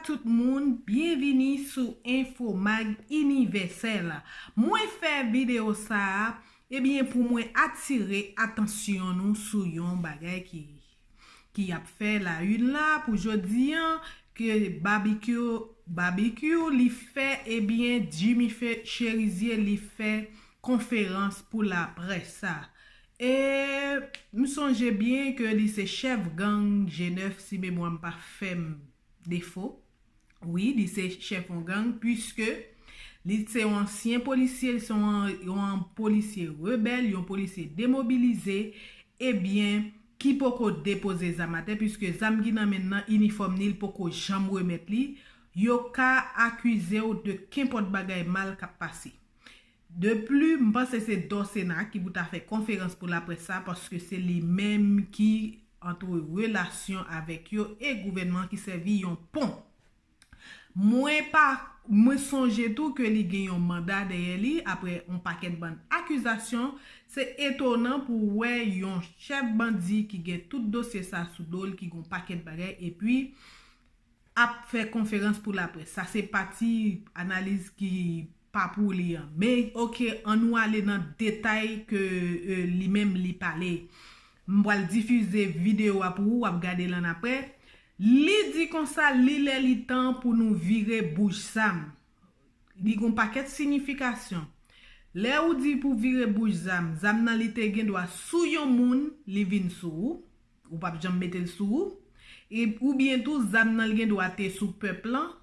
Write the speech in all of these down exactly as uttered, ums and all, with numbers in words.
tout moun, byenvini sou Infomag Inivèsèl. Mwen fè videyo sa a, ebyen, pou mwen atire atansyon nou sou yon bagay ki, ki ap fè la une la pou jodi an, ke Barbecue, Barbecue li fè, ebyen, Jimmy Fe-, Cherizier li fè konferans pou laprès sa. E m sonje byen ke li se chèf gang G nèf, si memwa m pa fè m defo. Wi, li se chèf yon gang, piske li se yon ansyen polisye, li se yon, yon polisye rebèl, yon polisye demobilize, ebyen, ki poko depoze zam atè, piske zam ki nan men l nan, inifòm ni, l poko janm remèt li, yo ka akize w de kenpòt bagay mal k ap pase. De pli, m panse se Dòsena ki pou ta fè konferans pou laprès sa, paske se li menm ki antre relasyon avèk yo e gouvènman ki sèvi yon pon. Mwen pa, mwen sonje tou ke li gen yon manda dèyè li apre yon pakèt bann akizasyon. Se etonan pou wè yon chèf bandi ki gen tout dosye sa sou do l, ki gen yon pakèt bagay, epi ap fè konferans pou laprès. Sa se pati analiz ki pa pou li an. Men, oke, ann nou ale nan detay ke, e, li menm li pale. M pral difize videyo a pou ou, w ap gade l annapre. Li di konsa, li lè li tan pou nou vire bouch zam. Li gon pakèt siyifikasyon. Lè ou di pou vire bouch zam, zam nan li te gen dwa sou yon moun, li vin sou ou, ou p ap janm mete l sou ou. E, oubyen tou, zam nan li gen dwa te sou pèp lan,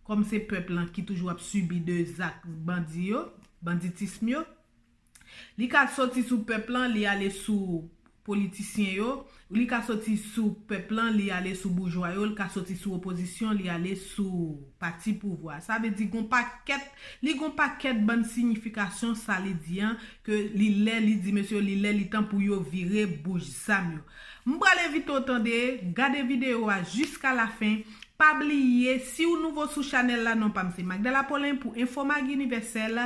kòm se pèp lan ki toujou ap sibi de zak bandi yo, banditism yo. Li ka soti sou pèp lan, li ale sou politisyen yo, li ka soti sou pèp lan, li ale sou boujwa yo, li ka soti sou opozisyon, li ale sou pati pouvwa. Sa vle di gon pakèt, li gon pakèt bann siyifikasyon sa li di an, ke li lè li di mesye yo, li lè li tan pou yo vire bouch zam yo. M pral envite w tande, gade videyo a jiska lafen. Pa bliye, si w nouvo sou chanèl la, non pa m se Magdala Paulin pou Infomag Inivèsèl.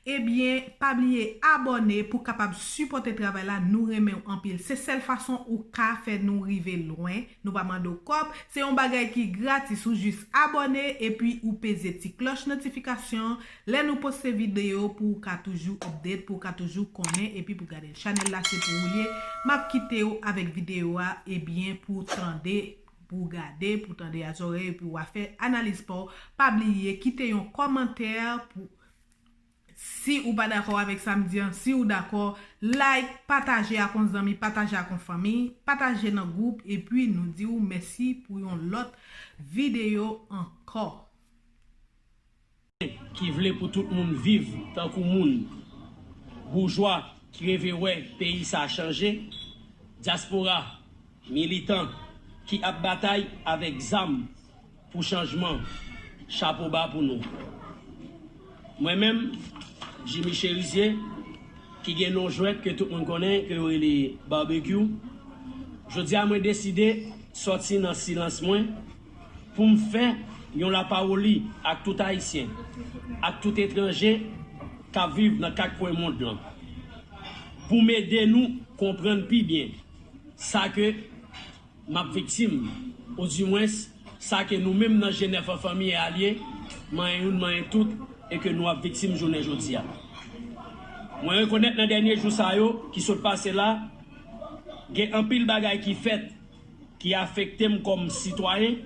Ebyen, pa bliye abòne pou kapab sipòte travay la. Nou renmen w anpil. Se sèl fason ou ka fè nou rive lwen. Nou pa mande w kòb. Se yon bagay ki gratis. Ou jis abòne epi ou peze ti klòch notifikasyon lè nou poste videyo pou w ka toujou update, pou w ka toujou konnen epi pou gade l. Chanèl la se pou ou l ye. M ap kite w avèk videyo a, ebyen, pou w tande, pou w gade, pou w tande a zòrèy, epi w a fè analiz pa w. Pa bliye, kite yon kòmantè pou, si ou pa dakò avèk sa m di an, si ou dakò, like, pataje ak yon zanmi, pataje ak yon fanmi, pataje nan gwoup, epi nou di w mèsi pou yon lòt videyo ankò. Ki vle pou tout moun viv tankou moun, boujwa ki reve wè peyi sa chanje, dyaspora, militan ki ap batay avèk zam pou chanjman, chapo ba pou nou. Mwen menm, Jimmy Cherizier, ki gen non jwèt ke tout moun konnen ke yo rele Barbecue, jodi a mwen deside sòti nan silans mwen pou m fè yon lapawoli ak tout Ayisyen, ak tout etranje k ap viv nan kat kwen mond lan, pou m ede nou konprann pi byen sa ke m ap viktim, odimwens sa ke nou menm nan G nèf an fanmi e alye, manyen youn manyen tout, e ke nou ap viktim jounen jodi a. Mwen rekonèt nan dènye jou sa yo ki sot pase la, gen anpil bagay ki fèt ki afekte m kòm sitwayen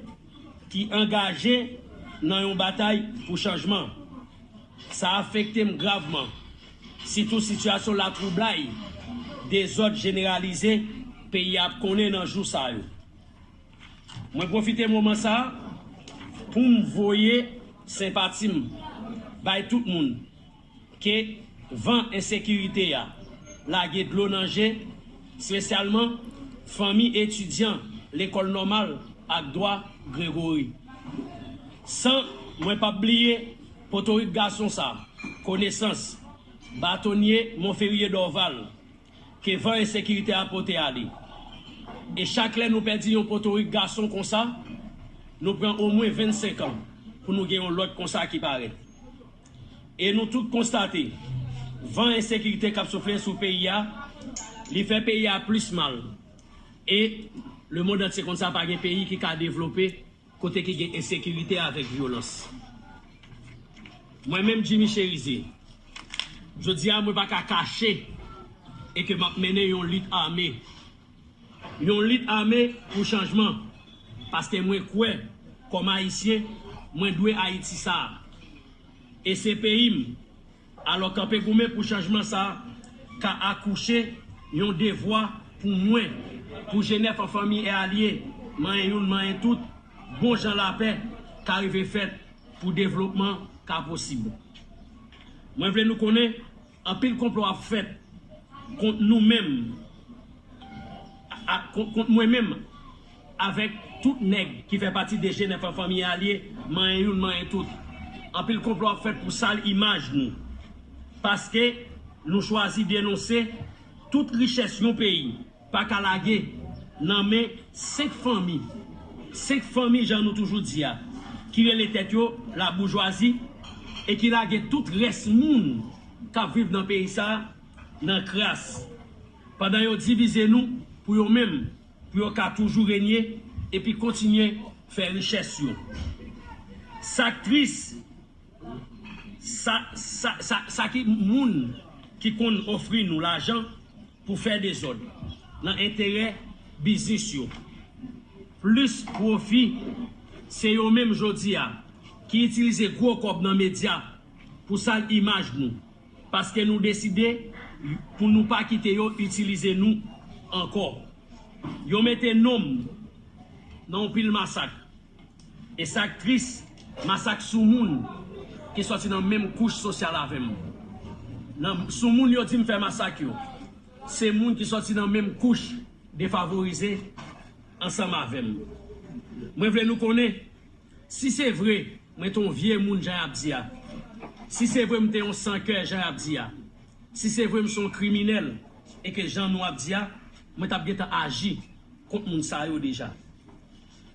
ki angaje nan yon batay pou chanjman. Sa afekte m gravman, sitou sitiyasyon latwoublay, dezòd jeneralize peyi a ap konnen nan jou sa yo. Mwen pwofite moman sa a pou m voye senpati m bay tout moun ke van ensekirite a lage dlo nan je, espesyalman fanmi etidyan Lekòl Nòmal ak Dwa Gregory. San mwen p ap bliye potorik gason sa, Konesans, batonye Monferrier Dorval, ke van ensekirite a pote ale. E chak lè nou pèdi yon potorik gason konsa, nou pran omwen vennsenk an pou nou gen yon lòt konsa ki parèt. E nou tout konstate, van ensekirite k ap soufle sou peyi a, li fè peyi a plis mal. E lemonn antye konn sa, pa gen peyi ki ka devlope kote ki gen ensekirite avèk vyolans. Mwen menm, Jimmy Chérizier, jodi a mwen pa ka kache e ke m ap mennen yon lit ame. Yon lit ame pou chanjman, paske mwen kwè, kòm Ayisyen, mwen dwe Ayiti sa a. E se peyi m. Alò, kanpe goumen pou chanjman sa a ka akouche yon devwa pou mwen, pou G nèf an fanmi e alye, manyen youn, manyen tout, bon jan lapè ka rive fèt pou devlopman ka posib. Mwen vle nou konnen, anpil konplo ap fèt kont nou menm, a, kont, kont mwen menm, avèk tout nèg ki fè pati de G nèf an fanmi e alye, manyen youn, manyen tout. Anpil konplo ap fèt pou sal imaj nou. Paske nou chwazi denonse tout richès yon peyi pa ka lage nan men senk fanmi. Senk fanmi, jan nou toujou di a, ki rele tèt yo laboujwazi e ki lage tout rès moun k ap viv nan peyi sa a nan kras. Pandan yo divize nou pou yo menm, pou yo ka toujou renye epi kontinye fè richès yo. Sa k tris, sa, sa, sa, sa ki moun ki konn ofri nou lajan pou fè dezòd nan enterè biznis yo, plis pwofi, se yo menm jodi a ki itilize gwo kòb nan medya pou sal imaj nou, paske nou deside pou nou pa kite yo itilize nou ankò. Yo mete non m nan yon pil masak. E sa k tris, masak sou moun ki sòti nan menm kouch sosyal avè m. Nan, sou moun yo di m fè masak yo, se moun ki sòti nan menm kouch defavorize ansanm avè m. Mwen vle nou konnen, si se vre mwen te yon vye moun jan y ap di a, si se vre m te yon sankè jan y ap di a, si se vre m se yon kriminèl e ke jan nou ap di a, mwen t ap gentan aji kont moun sa yo deja.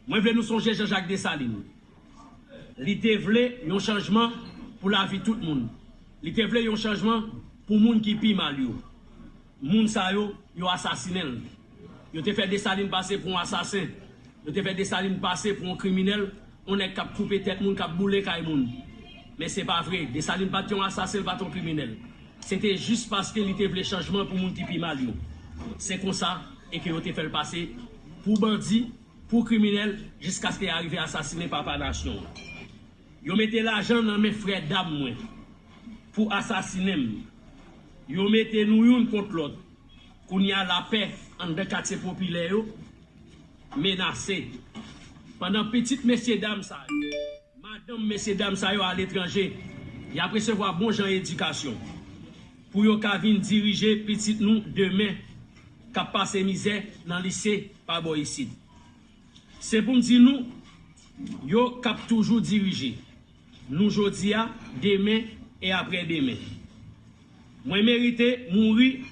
Mwen vle nou sonje Jean Jacques Dessalines. Li te vle yon chanjman pou lavi tout moun. Li te vle yon chanjman pou moun ki pi mal yo. Moun sa yo, yo asasinen l. Yo te fè Desalin pase pou yon asasen. Yo te fè Desalin pase pou yon kriminèl, yon nèg k ap koupe tèt moun, k ap boule kay moun. Men se pa vre. Desalin pa t yon asasen, l pa t yon kriminèl. Se te jis paske li te vle chanjman pou moun ki pi mal yo. Se konsa e ke yo te fè l pase pou bandi, pou kriminèl, jiskaske y arive asasinen papa nasyon an. Yo mete lajan nan men frè dam mwen pou asasinen m. Yo mete nou youn kont lòt. Kounye a lapè anndan katye popilè yo menase. Pandan pitit mesye dam sa yo, madanm mesye dam sa yo aletranje, y ap resevwa bon jan edikasyon pou yo ka vin dirije pitit nou demen k ap pase mizè nan lise pa bò isit. Se pou m di nou, yo k ap toujou dirije nou jodi a, demen e aprè demen. Mwen merite mouri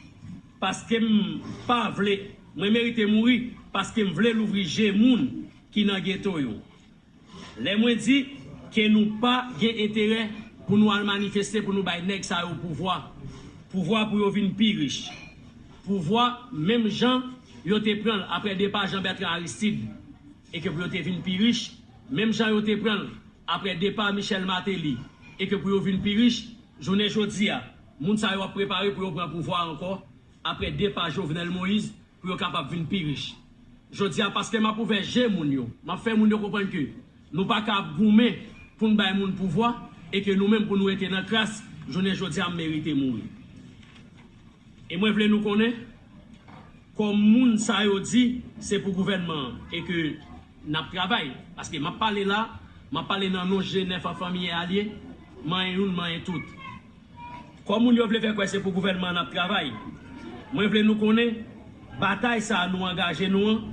paske m pa vle, mwen merite mouri paske m vle louvri je moun ki nan geto yo. Lè mwen di ke nou pa gen enterè pou nou al manifeste pou nou bay nèg sa yo pouvwa, pouvwa pou yo vin pi rich, pouvwa menm jan yo te pran l aprè depa Jean Bertrand Aristide, e ke pou yo te vin pi rich, menm jan yo te pran l aprè depa Michel Martelly, e ke pou yo vin pi rich, jounen jodi a, moun sa yo ap prepare pou yo pran pouvwa ankò, aprè depa Jovenel Moïse, pou yo kapab vin pi rich. Jodi a, paske m ap ouvè je moun yo, m ap fè moun yo konprann ke nou pa ka ap goumen pou n bay moun pouvwa e ke nou menm pou nou rete nan kras, jounen jodi a m merite mouri. E mwen vle nou konnen, kòm moun sa yo di, se pou gouvènman an e ke n ap travay. Paske m ap pale la, m ap pale nan non G nèf an fanmi e alye, manyen youn, manyen tout. Kòm moun yo vle fè kwè se pou gouvènman an n ap travay, mwen vle nou konnen, batay sa a nou angaje nou an,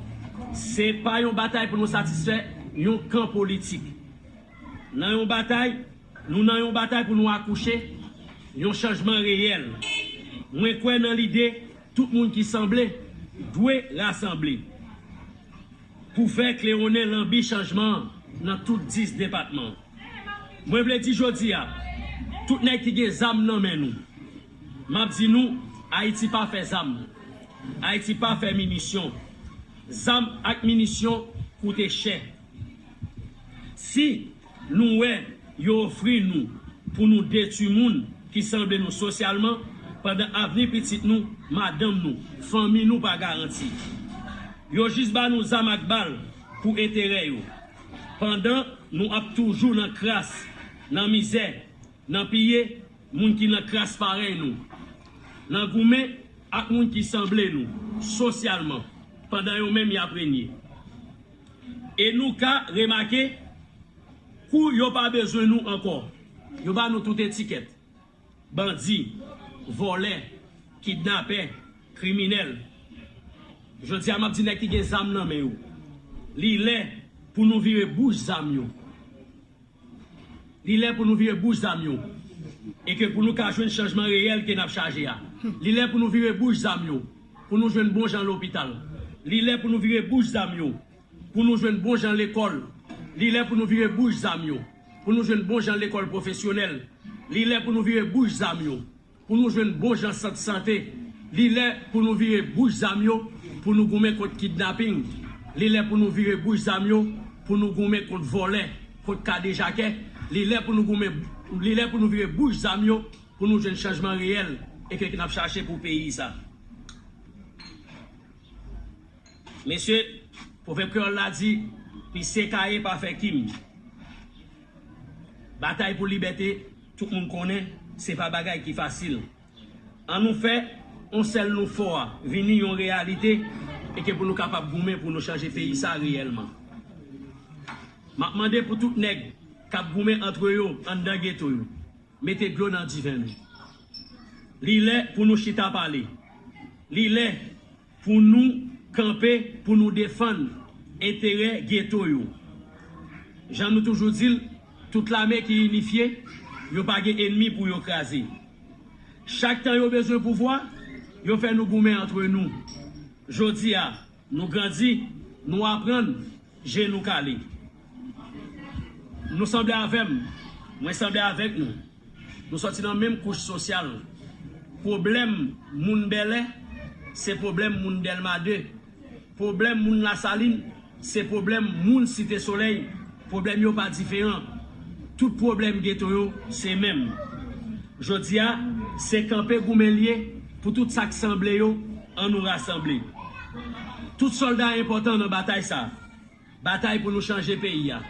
se pa yon batay pou nou satisfè yon kan politik. Nan yon batay, nou nan yon batay pou nou akouche yon chanjman reyèl. Mwen kwè nan lide tout moun ki sanble dwe rasanble pou fè klewonnen lanbi chanjman an nan tout dis depatman. Mwen vle di jodi a, tout nèg ki gen zam nan men nou, m ap di nou, Ayiti pa fè zam. Ayiti pa fè minisyon. Zam ak minisyon koute chè. Si nou wè yo ofri nou pou nou detwi moun ki sanble nou sosyalman, pandan avni pitit nou, madanm nou, fanmi nou pa garanti. Yo jis ba nou zam ak bal pou enterè yo, pandan nou ap toujou nan kras, nan mizè, nan piye moun ki nan kras parèy nou, nan goumen ak moun ki sanble nou sosyalman, pandan yo menm y ap renye. E nou ka remake kou yo pa bezwen nou ankò. Yo ba nou tout etikèt. Bandi, vòlè, kidnapè, kriminèl. Jodi a m ap di nèg ki gen zam nan men yo, li lè pou nou vire bouch zam yo. Li lè pou nou vire bouch zam yo. E ke pou nou ka jwenn chanjman reyèl ke n ap chache a. Li lè pou nou vire bouch zam yo, pou nou jwenn bon jan lopital. Li lè pou nou vire bouch zam yo, pou nou jwenn bon jan lekòl. Li lè pou nou vire bouch zam yo, pou nou jwenn bon jan lekòl pwofesyonèl. Li lè pou nou vire bouch zam yo, pou nou jwenn bon jan sant sante. Li lè pou nou vire bouch zam yo, pou nou goumen kont kidnaping. Li lè pou nou vire bouch zam yo, pou nou goumen kont vòlè, kont kadejakè. Li lè pou nou goumen, li lè pou nou vire bouch zam yo, pou nou jwenn chanjman reyèl e ke n ap chache pou peyi sa. Mesye, pwovèb kreyòl la di, pise kaye pa fè kim. Batay pou libète, tout moun konnen, se pa bagay ki fasil. An nou fè yon sèl nou fò a vini yon reyalite e ke pou nou kapab goumen pou nou chanje peyi sa reyèlman. M ap mande pou tout nèg k ap goumen antre yo anndan geto yo, mete dlo nan diven nou. Li lè pou nou chita pale. Li lè pou nou kanpe, pou nou defann enterè geto yo. Jan nou toujou di l, tout lame ki inifye, yo pa gen ènmi pou yo kraze. Chak tan yo bezwen pouvwa, yo fè nou goumen antre nou. Jodi a, nou grandi, nou aprann, je nou kale. Nou sanble avè m, mwen sanble avèk nou. Nou sòti nan menm kouch sosyal. Pwoblèm moun Bèlè, se pwoblèm moun Dèlma de. Pwoblèm moun Lasalin, se pwoblèm moun Site Solèy. Pwoblèm yo pa diferan. Tout pwoblèm geto yo, se menm. Jodi a, se kanpe goumen l ye pou tout sa k sanble yo, an nou rasanble. Tout sòlda enpòtan nan batay sa. Batay pou nou chanje peyi a.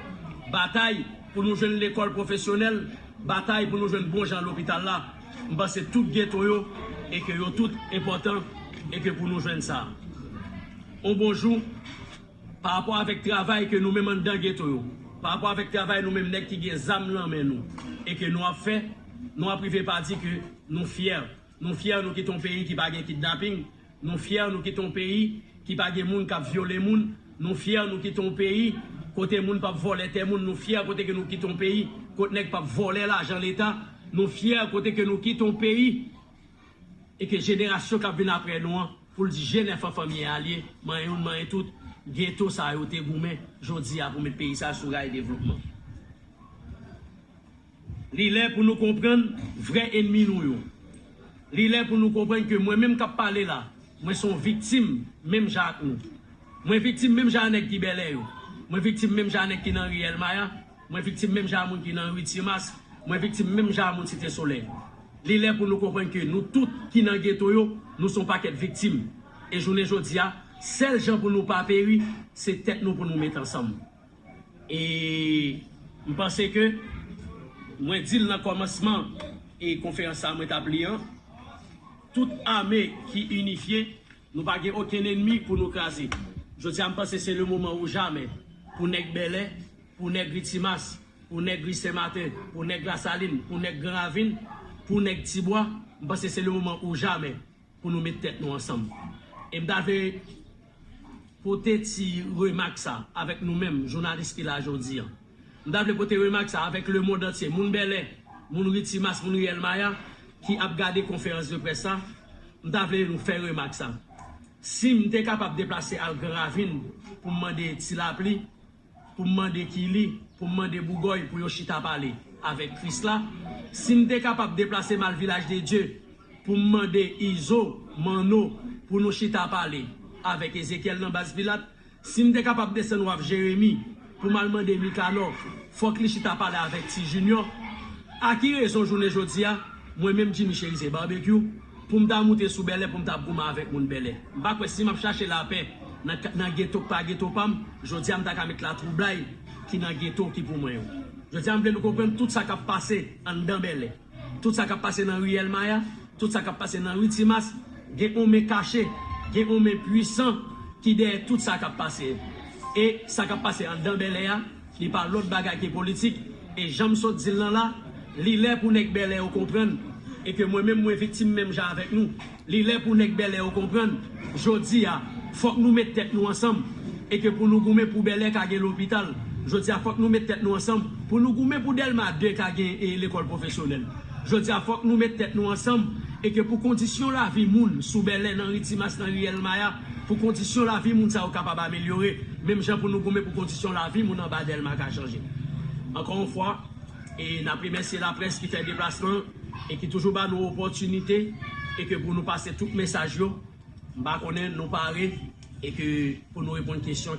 Batay pou nou jwenn lekòl pwofesyonèl. Batay pou nou jwenn bon jan lopital la. M panse tout geto yo, e ke yo tout enpòtan, e ke pou nou jwenn sa. On bon jou, pa rapò avèk travay ke nou menm anndan geto yo, pa rapò avèk travay nou menm nèg ki gen zam nan men nou, e ke nou ap fè, nou ap rive pa di ke nou fyè. Nou fyè nou kite yon peyi ki pa gen kidnaping. Nou fyè nou kite yon peyi ki pa gen moun k ap vyole moun. Nou fyè nou kite yon peyi kote moun p ap vòlè tè moun. Nou fyè kote ke nou kite yon peyi kote nèg p ap vòlè lajan leta. Nou fyè kote ke nou kite yon peyi e ke jenerasyon k ap vin apre nou an, pou l di je nèf an fanmi a l ye, manyen youn, manyen tout, geto sa yo te goumen jodi a pou met peyi sa sou ray devlopman. Li lè pou nou konprann vrè ènmi nou yo. Li lè pou nou konprann ke mwen menm k ap pale la, mwen se yon viktim menm jan ak nou. Mwen viktim menm jan a nèg ki Bèlè yo. Mwen viktim menm jan a nèg ki nan ri Èlmaya. Mwen viktim menm jan a moun ki nan ri Timas. Mwen viktim menm jan a moun Site Solèy. Li lè pou nou konprann ke nou tout ki nan geto yo, nou se yon pakèt viktim. E jounen jodi a, sèl jan pou nou pa peri, se tèt nou pou nou met ansanm. E m panse ke mwen di l nan kòmansman e konferans sa mwen t ap li an, tout ame ki inifye, nou pa gen okenn ènmi pou nou kraze. Jodi a, m panse se le moman ou jamè pou nèg Bèlè, pou nèg Ri Timas, pou nèg Ri Sen Maten, pou nèg Lasalin, pou nèg Gran Ravin, pou nèg Tibwa, m panse se le moman ou jamè pou nou met tèt nou ansanm. E m ta vle pote ti remak sa avèk nou menm, jounalis ki la jodi an. M ta vle pote remak sa avèk lemonn antye, moun Bèlè, moun Ri Timas, moun Ri Èlmaya, ki ap gade konferans de près sa. M ta vle nou fè remak sa. Si m te kapab deplase al Gran Ravin pou m mande Ti Lapli, pou m mande Kili, pou m mande Bougòy pou yo chita pale avèk Krisla, si m te kapab deplase m al Vilaj de Dye pou m mande Izo, Manno, pou nou chita pale avèk Ezekyèl nan baz Pilat, si m te kapab desann waf Jeremi pou m al mande Mikanò, fòk li chita pale avèk Ti Junior. A ki rezon jounen jodi a, mwen menm Jimmy Chérizier Barbecue, pou m ta moute sou Bèlè, pou m ta ap goumen avèk moun Bèlè? M pa kwè si m ap chache lapè nan, nan geto k pa geto pa m, jodi a m ta ka met latwoublay ki nan geto ki pou mwen yo. Jodi a m vle nou konprann tout sa k ap pase anndan Bèlè. Tout sa k ap pase nan ri Elmaya, tout sa k ap pase nan ri Timas, gen yon men kache, gen yon men pwisan ki dèyè tout sa k ap pase. E sa k ap pase anndan Bèlè a, li pa lòt bagay ke politik. E jan m sot di l lan la, li lè pou nèg Bèlè yo konprann, e ke mwen menm mwen viktim menm jan avèk nou. Li lè pou nèg Bèlè yo konprann, jodi a, fòk nou met tèt nou ansanm, e ke pou nou goumen pou Bèlè ka gen lopital. Jodi a, fòk nou met tèt nou ansanm pou nou goumen pou Dèlma de ka gen, e, lekòl pwofesyonèl. Jodi a, fòk nou met tèt nou ansanm, e ke pou kondisyon lavi moun sou Bèlè, nan ri Timas, nan ri Elmaya, pou kondisyon lavi moun sa yo kapab amelyore, menm jan pou nou goumen pou kondisyon lavi moun anba Dèlma ka chanje. Ankò yon fwa, e n ap remèsye laprès ki fè deplasman e ki toujou ba nou opòtinite, e ke pou nou pase tout mesaj yo. M pa konnen nou pare, e ke pou nou reponn kesyon ki